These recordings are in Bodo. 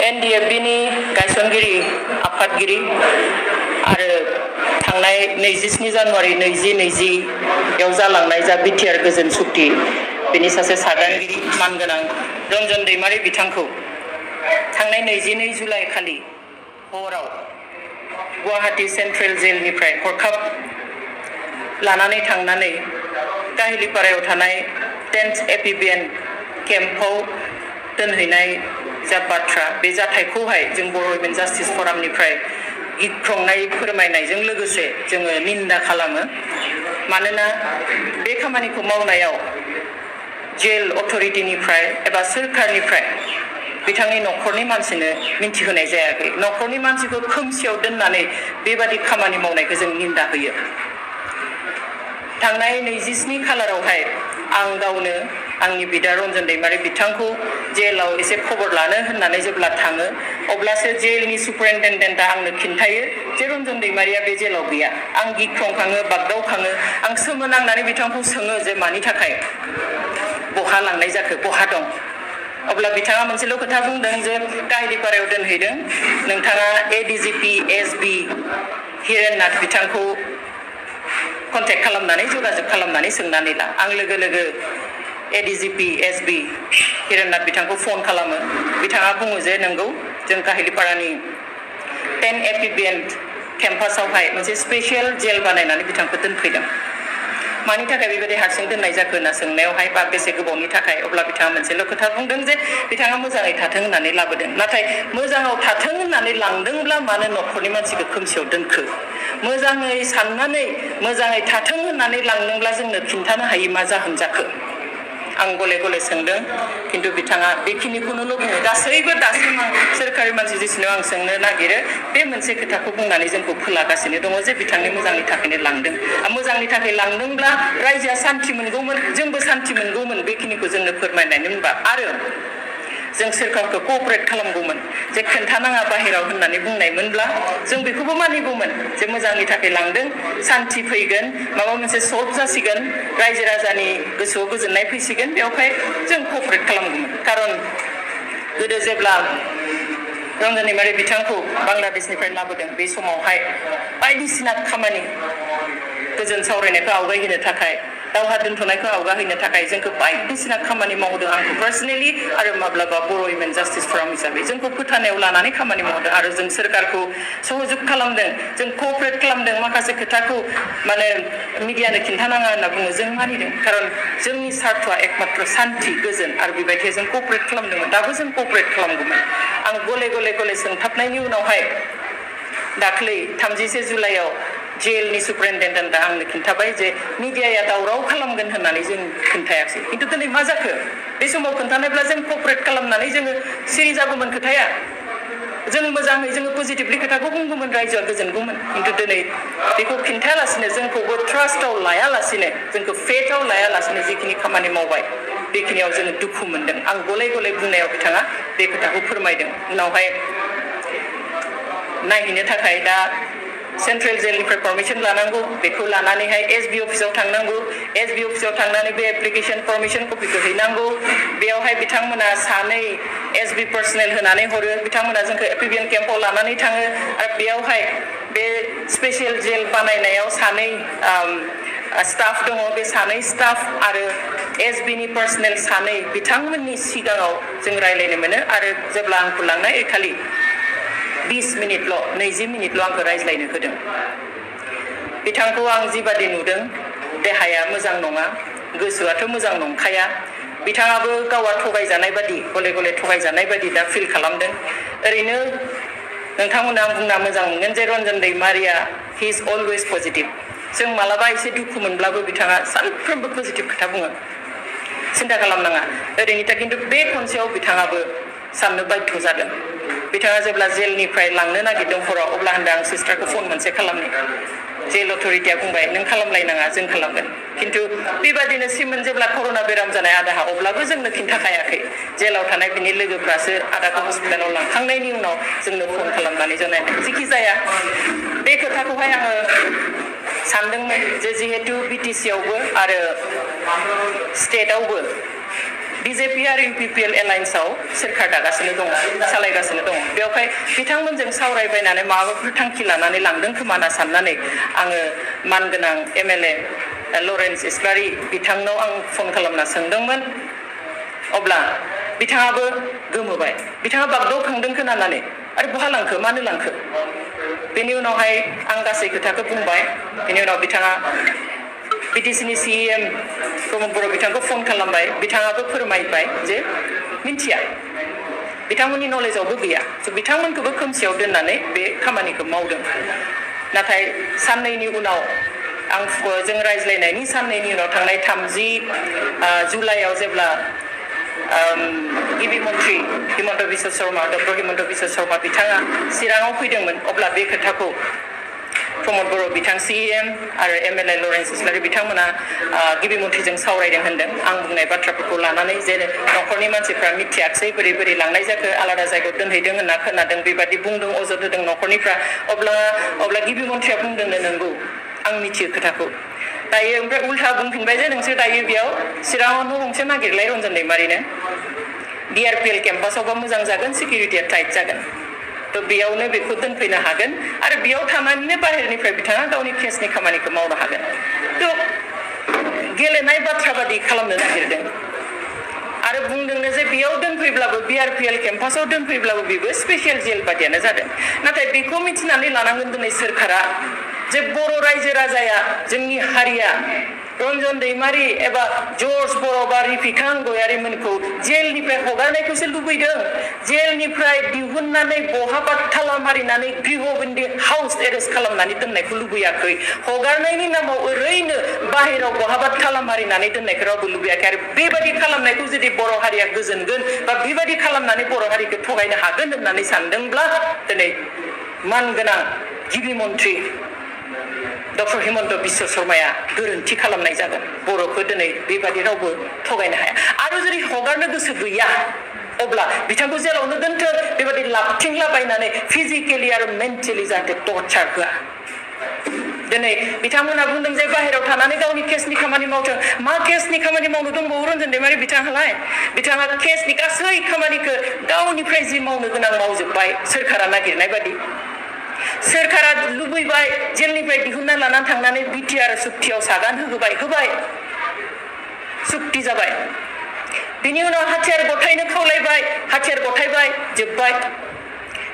एनडिएफबि गायसनगिरि आफादगिरि आरो थांनाय 27 जानुवारि 2020 जालांनाय जा बिटिआर गोजोन सुक्ति बेनि सासे सागानगिरि मानगोनां रन्जन दैमारि बिथांखौ थांनाय 22 जुलाइ खालि हराव गुवाहाटी सेन्ट्रेल जेलनिफ्राय हरखाब लानानै थांनानै काहिलिपारायाव थानाय 10th एपिबिएन केम्पआव दोनहैनाय जा बाथ्रा बे जाथायखौहाय जों बर' वुमेन जास्टिस फरामनिफ्राय गिख्रंनाय फोरमायनायजों लोगोसे जोङो निन्दा खालामो मानोना बे खामानिखौ मावनायाव जेल अथरिटिनिफ्राय एबा सोरखारनिफ्राय बिथांनि नखरनि मानसिनो मिन्थिहोनाय जायाखै नखरनि मानसिखौ खोमसियाव दोननानै बेबादि खामानि मावनायखौ जों निन्दा होयो थांनाय 27 खालारावहाय आं गावनो आंनि बिदा रन्जन दैमारि बिथांखौ जेलाव एसे खबर लानो होननानै जेब्ला थाङो अब्लासो जेलनि सुपारिनटेन्डेन्टआ आंनो खिन्थायो जे रन्जन दैमारिया बे जेलाव गैया आं गिख्रंखाङो बागदावखाङो आं सोमोनांनानै बिथांखौ सोङो जे मानि थाखाय बहा लांनाय जाखो बहा दं अब्ला बिथाङा मोनसेल' खोथा बुंदों जे काहिलिपारायाव दोनहैदों नोंथाङा एडिजिपि एसबि हिरेननाथ बिथांखौ कन्टेक्ट खालामनानै जगाजग खालामनानै सोंनानै ला आं लोगो लोगो एडिजिपि एसबि हिरेननाथ बिथांखौ फन खालामो बिथाङा बुङो जे नंगौ जों काहिलिपारानि 10 एपिबिएन केम्पासावहाय मोनसे स्पेसियेल जेल बानायनानै बिथांखौ दोनफैदों मानि थाखाय बेबायदि हारसिं दोननाय जाखो होनना सोंनायावहाय बा बेसे गोबावनि थाखाय अब्ला बिथाङा मोनसेल' खोथा बुंदों जे बिथाङा मोजाङै थाथों होननानै लाबोदों नाथाय मोजाङाव थाथों होननानै लांदोंब्ला मानो नखरनि मानसिखौ खोमसियाव दोनखो मोजाङै साननानै मोजाङै थाथों होननानै लांदोंब्ला जोंनो खिन्थानो हायि मा जाहोन जाखो आं गले गले सोंदों खिन्थु बिथाङा बेखिनिखौनो बुङो गासैबो दासिम आं सोरखारि मानसि जेसिनाव आं सोंनो नागिरो बे मोनसे खोथाखौ बुंनानै जोंखौ फोलागासिनो दङ जे बिथांनि मोजांनि थाखायनो लांदों मोजांनि थाखाय लांदोंब्ला रायजोआ सान्थि मोनगौमोन जोंबो सान्थि मोनगौमोन बेखिनिखौ जोंनो फोरमायनानै मोनबा आरो जों सोरखारखौ कोअपारेट खालामगौमोन जे खोन्थानाङा बाहेराव होननानै बुंनायमोनब्ला जों बेखौबो मानिगौमोन जे मोजांनि थाखाय लांदों सान्थि फैगोन माबा मोनसे सल्भ जासिगोन रायजो राजानि गोसोआव गोजोननाय फैसिगोन बेवहाय जों कोअपारेट खालामगौमोन खारन गोदो जेब्ला रन्जन दैमारि बिथांखौ बांलादेशनिफ्राय लाबोदों बे समावहाय बायदिसिना खामानि गोजोन सावरायनायखौ आवगायहोनो थाखाय दावहा दोनथ'नायखौ आवगायहोनो थाखाय जोंखौ बायदिसिना खामानि मावदों आंखौ पार्सनेलि आरो माब्लाबा बर' वुमेन जास्टिस फराम हिसाबै जोंखौ फोथायनायाव लानानै खामानि मावदों आरो जों सोरखारखौ सहयोग खालामदों जों कोअपारेट खालामदों माखासे खोथाखौ माने मिडियानो खिन्थानाङा होनना बुङो जों मानिदों खारन जोंनि सार्थ'आ एकमात्र सान्थि गोजोन आरो बेबायदि जों कोअपारेट खालामदोंमोन दाबो जों कोअपारेट खालामगौमोन आं गले सोंथाबनायनि उनावहाय दाख्लै 31 जुलाइआव जेलनि सुपारिनटेन्डेन्टआ आंनो खिन्थाबाय जे मिडियाया दावराव खालामगोन होननानै जों खोन्थायाखै खिन्थु दिनै मा जाखो बे समाव खोन्थानायब्ला जों कोअपारेट खालामनानै जोङो सिरि जागौमोन खोथाया जों मोजाङै जोङो पजिटिभलि खोथाखौ बुंगौमोन रायजोआ गोजोनगौमन खिन्थु दिनै बेखौ खिन्थायालासिनो जोंखौबो ट्रास्टआव लायालासिनो जोंखौ फेथआव लायालासिनो जिखिनि खामानि मावबाय बेखिनियाव जोङो दुखु मोनदों आं गले बुंनायाव बिथाङा बे खोथाखौ फोरमायदों उनावहाय नायहैनो थाखाय दा सेन्ट्रेल जेलनिफ्राय पारमिसन लानांगौ बेखौ लानानैहाय एसबि अफिसाव थांनांगौ एसबि अफिसाव थांनानै बे एप्लिकेशन पारमिसन कपिखौ हैनांगौ बेयावहाय बिथांमोना सानै एसबि पार्सनेल होनानै हरो बिथांमोना जोंखौ एपिबिएन केम्पआव लानानै थाङो आरो बेयावहाय बे स्पेसियेल जेल बानायनायाव सानै स्टाफ दङ बे सानै स्टाफ आरो एसबिनि पार्सनेल सानै बिथांमोननि सिगाङाव जों रायलायनो मोनो आरो जेब्ला आंखौ लांनाय खालि 20 मिनिटल' आंखौ रायज्लायनो होदों बिथांखौ आं जिबादि नुदों देहाया मोजां नङा गोसोआथ' मोजां नंखाया बिथाङाबो गावा थगायजानाय बादि गले थगायजानाय बादि दा फिल खालामदों ओरैनो नोंथांमोना बुंना मोजां मोनगोन जे Ranjan Daimaria he is always positive जों मालाबा एसे दुखु मोनब्लाबो बिथाङा सानफ्रोमबो पजिटिभ खोथा बुङो सिन्था खालामनाङा ओरैनो खिन्थु बे खनसेयाव बिथाङाबो साननो बाध्य जादों बिथाङा जेब्ला जेलनिफ्राय लांनो नागिरदों हराव अब्ला होनदों आं सिस्टारखौ फन मोनसे खालामनो जेल अथरिटिया बुंबाय नों खालामलायनाङा जों खालामगोन खिन्थु बेबादिनो सिमोन जेब्ला कर'ना बेराम जानाय आदाहा अब्लाबो जोंनो खिन्थाखायाखै जेलाव थानाय बिनि लोगोफ्रासो आदाखौ हस्पिटालाव लांखांनायनि उनाव जोंनो फन खालामनानै जनायदों जिखि जाया बे खोथाखौहाय आङो सानदोंमोन जे जिहेतु बिटिसिआवबो आरो स्टेटआवबो BJP आरो UPPL एलायन्सआव सोरखार दागासिनो दङ सालायगासिनो दङ बेवहाय बिथांमोनजों सावरायबायनानै माबाफोर थांखि लानानै लांदों खोमा होनना साननानै आङो मानगोनां MLA लरेन्स इस्लारि बिथांनाव आं फन खालामना सोंदोंमोन अब्ला बिथाङाबो गोमोबाय बिथाङा बागदावखांदों खोनानानै आरो बहा लांखो मानो लांखो बेनि उनावहाय आं गासै खोथाखौ बुंबाय बेनि उनाव बिथाङा BTCनि CEM प्रमद बर' बिथांखौ फन खालामबाय बिथाङाबो फोरमायबाय जे मिन्थिया बिथांमोननि नलेजावबो गैया बिथांमोनखौबो खोमसियाव दोननानै बे खामानिखौ मावदों नाथाय साननैनि उनाव आं जों रायज्लायनायनि साननैनि उनाव थांनाय 30 जुलाइआव जेब्ला गिबि मन्थ्रि हिमन्त बिश्व शर्मा डक्टर हिमन्त बिश्व शर्मा बिथाङा चिराङाव फैदोंमोन अब्ला बे खोथाखौ प्रमद बर' बिथां CEM आरो MLA लरेन्स इस्लारि बिथांमोना गिबि मन्थ्रिजों सावरायदों होनदों आं बुंनाय बाथ्राफोरखौ लानानै जे न'खरनि मानसिफ्रा मिथियाखसै बोरै बोरै लांनाय जाखो आलादा जायगायाव दोनहैदों होनना खोनादों बेबादि बुंदों अजद होदों न'खरनिफ्रा अब्ला गिबि मन्थ्रिया बुंदोंनो नंगौ आं मिथियो खोथाखौ दायो ओमफ्राय उल्था बुंफिनबाय जे नोंसोर दायो बेयाव चिराङाव न' गंसे नागिरलाय रन्जन दैमारिनो DRPL केम्पासावबा मोजां जागोन सिकिउरिटिया टाइट जागोन थ' बेयावनो बेखौ दोनफैनो हागोन आरो बेयाव थानानैनो बाहेरनिफ्राय बिथाङा गावनि केसनि खामानिखौ मावनो हागोन थ' गेलेनाय बाथ्रा बादि खालामनो नागिरदों आरो बुंदोंनो जे बेयाव दोनफैब्लाबो BRPL केम्पासाव दोनफैब्लाबो बेबो स्पेसियेल जेल बादियानो जादों नाथाय बेखौ मिथिनानै लानांगोन दिनै सोरखारा जे बर' रायजो राजाया जोंनि हारिया रन्जन दैमारि एबा जर्ज बर' बा रिफिखां गयारिमोनखौ जेलनिफ्राय हगारनायखौसो लुबैदों जेलनिफ्राय दिहुननानै बहाबा थाला मारिनानै गृहबन्दी हाउस एरेस्ट खालामनानै दोननायखौ लुबैयाखै हगारनायनि नामाव ओरैनो बाहेराव बहाबा थाला मारिनानै दोननायखौ रावबो लुबैयाखै आरो बेबायदि खालामनायखौ जुदि बर' हारिया गोजोनगोन बा बेबायदि खालामनानै बर' हारिखौ थगायनो हागोन होननानै सानदोंब्ला दिनै मानगोनां गिबि मन्थ्रि डक्टर हिमन्त बिश्व शर्माया गोरोन्थि खालामनाय जागोन बर'खौ दिनै बेबादि रावबो थगायनो हाया आरो जुदि हगारनो गोसो गैया अब्ला बिथांखौ जेलावनो दोनथों बेबादि लाबथिंलाबायनानै फिजिकेलि आरो मेन्टेलि जाहाथे टर्चार होआ दिनै बिथांमोना बुंदों जे बाहेरायाव थानानै गावनि केसनि खामानि मावथों मा केसनि खामानि मावनो दंबावो रन्जन दैमारि बिथाङालाय बिथाङा केसनि गासै खामानिखौ गावनिफ्राय जि मावनो गोनां मावजोब्बाय सोरखारा नागिरनाय बादि सोरखारा लुबैबाय जेलनिफ्राय दिहुनना लानानै थांनानै BTR सुक्तियाव सागान होबाय सुक्ति जाबाय बिनि उनाव हाथियार गथायनो खावलायबाय हाथियार गथायबाय जोब्बाय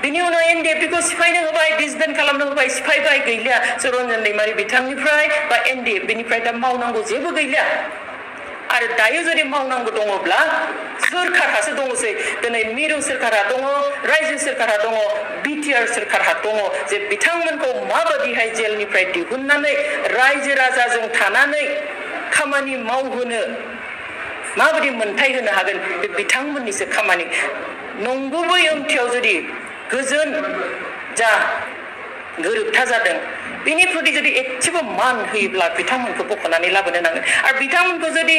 बिनि उनाव NDFB खौ सिफायनो होबाय डिसबेन्ड खालामनो होबाय सिफायबाय गैलिया रन्जन दैमारि बिथांनिफ्राय बा NDFB निफ्राय दा मावनांगौ जेबो गैलिया आरो दायो जुदि मावनांगौ दङब्ला सोरखारासो दङसै दिनै मिरु सोरखारा दङ रायजो सोरखारा दङ BTR सोरखारा दङ जे बिथांमोनखौ माबादिहाय जेलनिफ्राय दिहुननानै रायजो राजाजों थानानै खामानि मावहोनो माबादि मोनथाय होनो हागोन बे बिथांमोननिसो खामानि नंगुबै ओंथियाव जुदि गोजोन जा गोरोबथा जादों बेनि प्रति जुदि एसेबो मान होयोब्ला बिथांमोनखौ बख'नानै लाबोनो नांगोन आरो बिथांमोनखौ जुदि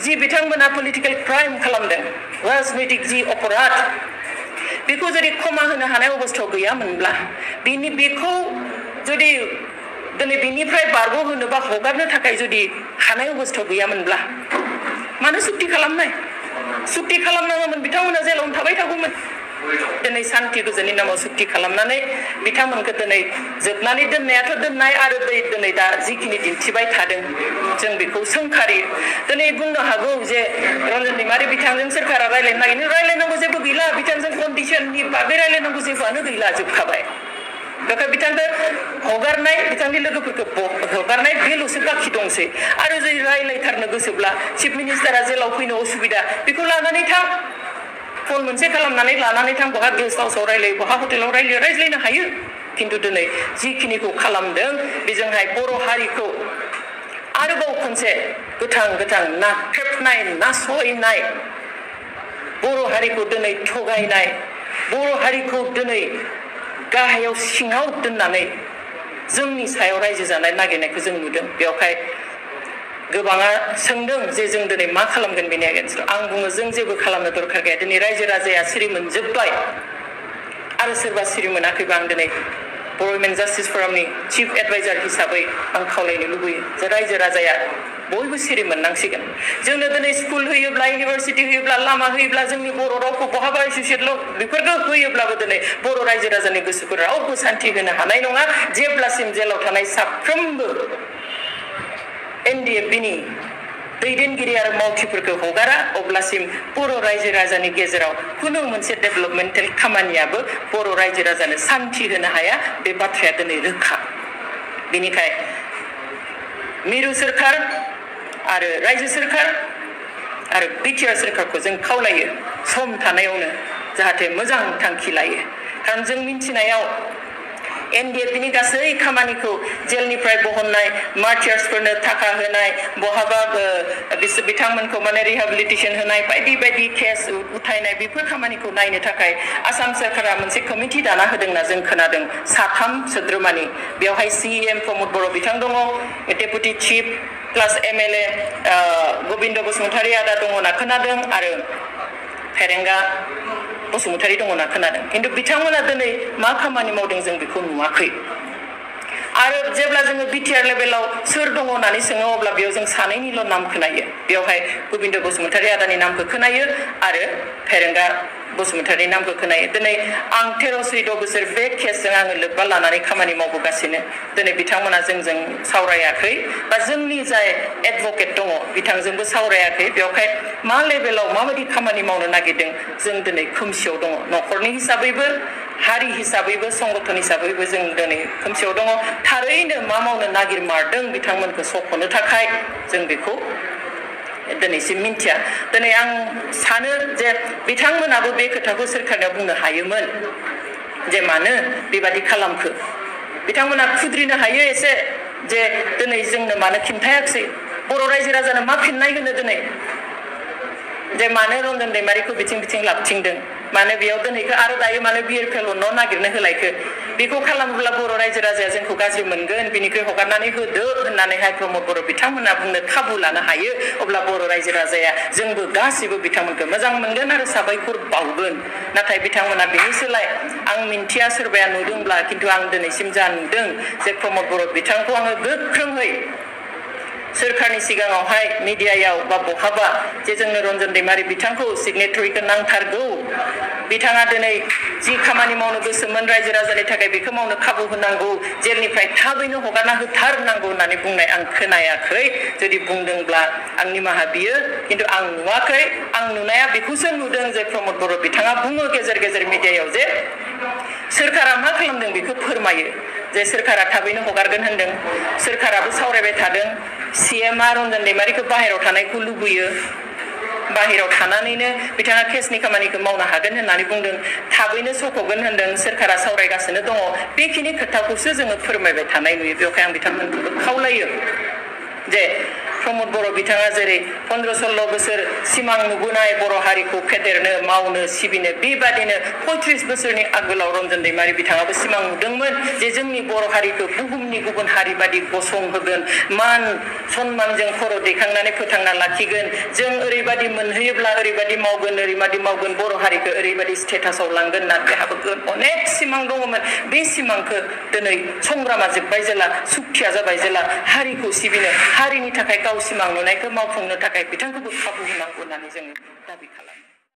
जि बिथांमोना पलिटिकेल क्राइम खालामदों राजनैतिक जि अपराध बेखौ जुदि क्षमा होनो हानाय अबस्थायाव गैयामोनब्ला बेखौ जुदि दिनै बेनिफ्राय बारग'होनो बा हगारनो थाखाय जुदि हानाय अबस्थायाव गैयामोनब्ला मानो सुक्ति खालामनाय सुक्ति खालामनाङामोन बिथांमोना जेलावनो थाबाय थागौमोन दिनै सान्ति गोजोननि नामाव सुक्ति खालामनानै बिथांमोनखौ दिनै जोबनानै दोननायाथ' दोननाय आरो दिनै दा जिखिनि दिन्थिबाय थादों जों बेखौ सोंखारियो दिनै बुंनो हागौ जे रन्जन दैमारि बिथांजों सोरखारा रायलायनांगौ जेबो गैला बिथांजों कन्डिसननि बागै रायलायनांगौ जेबोआनो गैला जोबखाबाय बेखाय बिथांखौ हगारनाय बिथांनि लोगोफोरखौ हगारनाय बेल'सो बाखि दंसै आरो जुदि रायलायथारनो गोसोब्ला चिफ मिनिस्टारा जेलाव फैनो असुबिदा बेखौ लानानै थां फन मोनसे खालामनानै लानानै थां बहा गेस्ट हाउसाव रायलायो बहा हटेलाव रायज्लायनो हायो खिन्थु दिनै जिखिनिखौ खालामदों बेजोंहाय बर' हारिखौ आरोबाव खनसे गोथां नाख्रेबनाय नासयनाय बर' हारिखौ दिनै थगायनाय बर' हारिखौ दिनै गाहायाव सिङाव दोननानै जोंनि सायाव रायजो जानाय नागिरनायखौ जों नुदों बेवहाय गोबाङा सोंदों जे जों दिनै मा खालामगोन बेनि एगेन्स्टआव आं बुङो जों जेबो खालामनो दरखार गैया दिनै रायजो राजाया सिरि मोनजोब्बाय आरो सोरबा सिरि मोनाखैबा आं दिनै बर' वुमेन जास्टिस फरामनि चिफ एडभाइजार हिसाबै आं खावलायनो लुबैयो जे रायजो राजाया बयबो सिरि मोननांसिगोन जोंनो दिनै स्कुल होयोब्ला इउनिभारसिटि होयोब्ला लामा होयोब्ला जोंनि बर' रावखौ बहाबा एसोसिएटल' बेफोरखौ होयोब्लाबो दिनै बर' रायजो राजानि गोसोखौ रावबो सान्थि होनो हानाय नङा जेब्लासिम जेलाव थानाय साफ्रोमबो एनडिएफबिनि दैदेनगिरि आरो मावथिफोरखौ हगारा अब्लासिम बर' रायजो राजानि गेजेराव खुनु मोनसे डेभेलपमेन्टेल खामानियाबो बर' रायजो राजानो सान्थि होनो हाया बे बाथ्राया दिनै रोखा बेनिखाय मिरु सोरखार आरो रायजो सोरखार आरो बिटिआर सोरखारखौ जों खावलायो सम थानायावनो जाहाथे मोजां थांखि लायो कारण जों मिन्थिनायाव एनडिएफबिनि गासै खामानिखौ जेलनिफ्राय बहननाय मार्टियार्सफोरनो थाखा होनाय बहाबा बिथांमोनखौ माने रिहेबिलिटेसन होनाय बायदि बायदि केस उथायनाय बेफोर खामानिखौ नायनो थाखाय आसाम सोरखारा मोनसे कमिटि दाना होदोंना जों खोनादों 3 सोद्रोमानि बेवहाय सीएम प्रमोद बर' बिथां दङ डेपुटि चिफ प्लास एमएलए गोविन्द बसुमतारी आदा दङ होनना खोनादों आरो फेरेंगा बसुमतारी दङ होनना खोनादों खिन्थु बिथांमोना दिनै मा खामानि मावदों जों बेखौ नुवाखै आरो जेब्ला जोङो बिटिआर लेभेलाव सोर दङ होननानै सोङो अब्ला बेयाव जों सानैनिल' नाम खोनायो बेवहाय गोविन्द बसुमतारी आदानि नामखौ खोनायो आरो फेरेंगा बसुमतारीनि नामखौ खोनायो दिनै आं 13-14 बोसोर बे केसजों आङो लोब्बा लानानै खामानि मावबोगासिनो दिनै बिथांमोना जोंजों सावरायाखै बा जोंनि जाय एडभकेट दङ बिथांजोंबो सावरायाखै बेवहाय मा लेभेलाव माबायदि खामानि मावनो नागिरदों जों दिनै खोमसियाव दङ न'खरनि हिसाबैबो हारि हिसाबैबो संगठन हिसाबैबो जों दिनै खोमसियाव दङ थारैनो मा मावनो नागिरमारदों बिथांमोनखौ सख'नो थाखाय जों बेखौ दिनैसिम मिन्थिया दिनै आं सानो जे बिथांमोनाबो बे खोथाखौ सोरखारनो बुंनो हायोमोन जे मानो बेबादि खालामखो बिथांमोना खुद्रिनो हायो एसे जे दिनै जोंनो मानो खिन्थायाखिसै बर' रायजो राजानो मा फिननाय होनो दिनै जे मानो रन्जन दैमारिखौ बिथिं बिथिं लाबथिंदों मानो बेयाव दोनहैखो आरो दायो मानो बिएरपिएल न' नागिरनो होलायखो बेखौ खालामोब्ला बर' रायजो राजाया जोंखौ गाज्रि मोनगोन बिनिख्रुइ हगारनानै होदो होननानैहाय प्रमोद बर' बिथांमोना बुंनो खाबु लानो हायो अब्ला बर' रायजो राजाया जोंबो गासिबो बिथांमोनखौ मोजां मोनगोन आरो साबायखर बावगोन नाथाय बिथांमोना बेनि सोलाय आं मिन्थिया सोरबाया नुदोंब्ला खिन्थु आं दिनैसिम जा नुदों जे प्रमोद बर' बिथांखौ आङो गोख्रोङै सोरखारनि सिगाङावहाय मिडियायाव बा बहाबा जे जोंनो रन्जन दैमारि बिथांखौ सिगनेटरिखौ नांथारगौ बिथाङा दिनै जि खामानि मावनो गोसोमोन रायजो राजानि थाखाय बेखौ मावनो खाबु होनांगौ जेलनिफ्राय थाबैनो हगारना होथारनांगौ होननानै बुंनाय आं खोनायाखै जुदि बुंदोंब्ला आं निमाहा बियो खिन्थु आं नुवाखै आं नुनाया बेखौसो नुदों जे प्रमोद बर' बिथाङा बुङो गेजेर गेजेर मिडियायाव जे सोरखारा मा खालामदों बेखौ फोरमायो जे सोरखारा थाबैनो हगारगोन होनदों सोरखाराबो सावरायबाय थादों सीएमआ रन्जन दैमारिखौ बाहेरायाव थानायखौ लुबैयो बाहेरायाव थानानैनो बिथाङा केसनि खामानिखौ मावनो हागोन होननानै बुंदों थाबैनो सख'गोन होनदों सोरखारा सावरायगासिनो दङ बेखिनि खोथाखौसो जोङो फोरमायबाय थानाय नुयो बेवहाय आं बिथांमोनखौबो खावलायो जे प्रमोद बर' बिथाङा जेरै 15-16 बोसोर सिमां नुबोनाय बर' हारिखौ फेदेरनो मावनो सिबिनो बेबादिनो 35 बोसोरनि आगोलाव रन्जन दैमारि बिथाङाबो सिमां नुदोंमोन जे जोंनि बर' हारिखौ बुहुमनि गुबुन हारि बादि गसंहोगोन मान सन्मानजों खर' दैखांनानै फोथांना लाखिगोन जों ओरैबादि मोनहैयोब्ला ओरैबादि मावगोन बर' हारिखौ ओरैबादि स्टेटासाव लांगोन होनना बेहाबो अनेक सिमां दङमोन बे सिमांखौ दिनै संग्रामा जोब्बाय जेला सुखिया जाबाय जेला हारिखौ सिबिनो हारिनि थाखाय गाव सिमां नुनायखौ मावफुंनो थाखाय बिथांखौबो खाबु होनांगौ होननानै जों दाबि खालामो